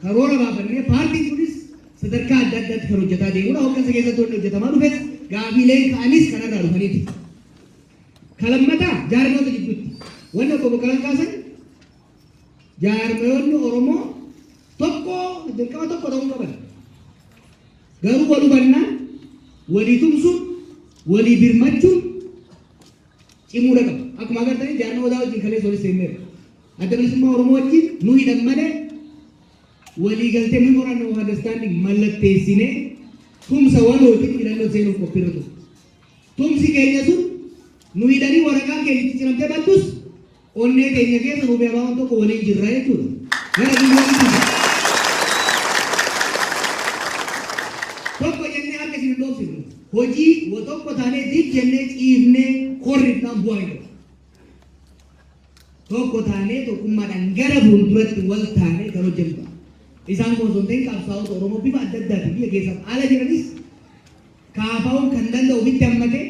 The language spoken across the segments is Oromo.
Karoora baafannee paartiin kunis sadarkaa adda addaatti kan hojjetaa deemudha. Hooggansa keessatti wanni hojjetamaa dhufes gaafiileen ka'anis kanarraa dhufaniiti. Ka lammataa jaarmiyoota jidduutti wanni obbo Baqqalaan kaasan, jaarmiyoonni Oromoo tokko dirqama tokko ta'uu qaban. Garuu wal hubannaan, walii tumsuun, walii birmachuun cimuudha qaba. Akkuma agartanii jaarmaa Odaa wajjin kaleessa walitti seenneerra. Adda Bilisummaa Oromoo wajjin nu hidhan malee walii galtee, memorandum of understanding, mallatteessinee tumsa walootiin hidhannoo seenuuf qophiirra ture. Tumsi keenya sun nu hidhanii waraqaan keenya itti ciramtee baddus onnee keenya keessa nuuf ABO'n tokko waliin jirra jechuudha. Gara biyyoonni jira. Tokko jennee harka isin hin dhoofsifnu. Hojii tokko taanee dib jennee ciifnee korrifnaan bu'aa hin qabu. Tokko taanee tokkummaadhaan gara fuulduratti wal taanee kan hojjennu ta'a. Isaan kun osoo hin ta'in qabsaa'ota Oromoo bifa adda addaatiin biyya keessaaf ala jiranis KFO'n kan danda'u ofitti hammatee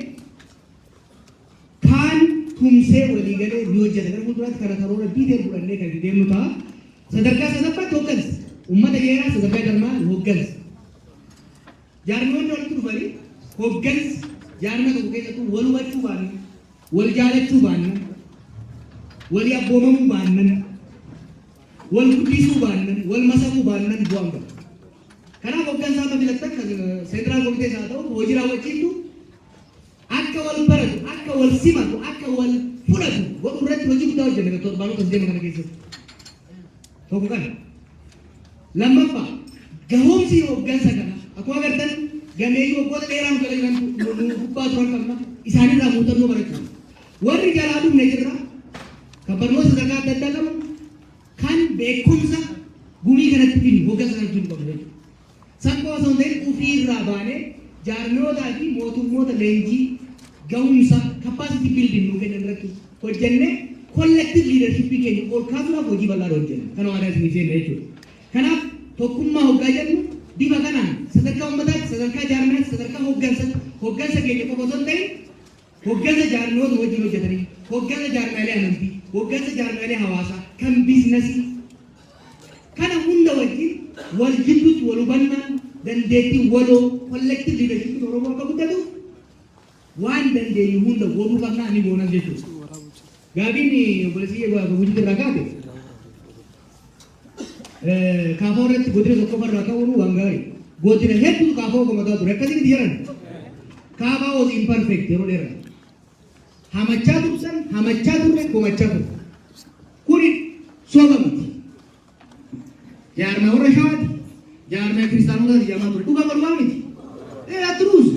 kaan tumsee walii galee ni hojjeta. Gara fuulduraatti kana karoora detail fudhannee kan itti deemnu ta'a. Sadarkaa sadaffaatti hooggansa. Uummata jeeraa sadarkaa jarmaa hooggansa. Jaarmiyoonni walitti dhufanii hooggansi jaarmia tokko keessattuu wal hubachuu baannan, wal jaalachuu baannan, walii abboomamuu baannan, wal guddisuu baannan, wal masakuu baannan bu'aan qabu. Kanaaf hooggansa amma filattan kan central komitees haa ta'u hojii raawwachiiftu akka wal baratu, akka wal simatu, akka wal fudhatu godhuu irratti hojii guddaa hojjenna torbaanota as deema kana keessatti. Tokko kana. Lammaffaa, gahumsi hooggansa kana akkuma agartan gameeyyii waggoota dheeraa nu jala jiran nu gubbaa turan qabna, isaanirraa muuxannoo barachuu. Warri jalaa dhufne jirra, kan barnoota sadarkaa adda addaa qabu, kan beekumsa gumii kanatti fidnu, hooggansa kanatti fidnu qabna jechuudha. San qofa osoo hin ta'in ofiirraa baanee jaarmiyootaa fi mootummoota leenjii gahumsa, capacity building, nuu kennan irratti hojjennee collective leadership keenya ol kaasuudhaaf hojii bal'aa hojjenna. Kana waadaa isinii seenna jechuudha. Kanaaf tokkummaa hoggaa jennu bifa kanaan sadarkaa uummataatti, sadarkaa jaarmiyaatti, sadarkaa hooggansaatti, hooggansa keenya qofa osoo hin ta'in hooggansa jaarmiyoota wajjin hojjetanii, hooggansa jaarmiyaalee amantii, hooggansa jaarmiyaalee hawaasaa, kan biizinasii kana hunda wajjin wal jidduutti wal hubannaan, dandeettiin waloo, collective leadership Oromoo akka guddatuuf waan dandeenyu hunda godhuu qabnaa, ni goonas jechuudha. Gaafiin obboleessi Gujitti irraa kaate KFO irratti godina tokko irraa ka'uun waan gaarii. Godina hedduutu KFO komataa ture. Akkasii miti jedhan. KFO was imperfect yeroo dheeraa. Hamachaa tursan, hamachaa turre, komachaa turre. Kuni soba miti. Jaarmaa warra Shawaati. Jaarmaa kiristaanotaati jedhamaa ture. Dhugaa dhugaa miti. Dheeraa turuus.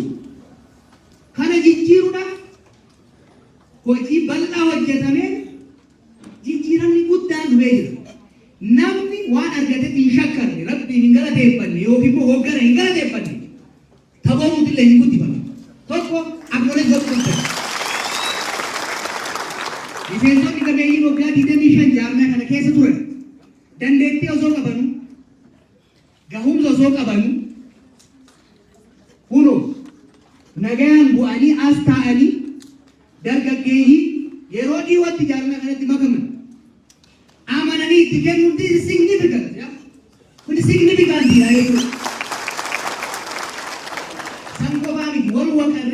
Kana jijjiiruudhaaf hojii bal'aa hojjetameen jijjiiramni guddaan dhufee jira. Namni waan argatetti hin shakkarre, Rabbiin hin galateeffanne yookiin immoo hoggana hin galateeffanne taphoomtuillee hin guddifatu. Tokko acknowledge godhuu qabdan. Miseensonni gameeyyiin waggaa 25 jaarmaa kana keessa turan dandeettii osoo qabanu, gahumsa osoo qabanu, kunoo nagayaan bu'anii as taa'anii dargaggeeyyii yeroo dhiyootti jaarmaa kanatti makaman amananii itti kennuun, this is significant. Kun significant dha jechuudha.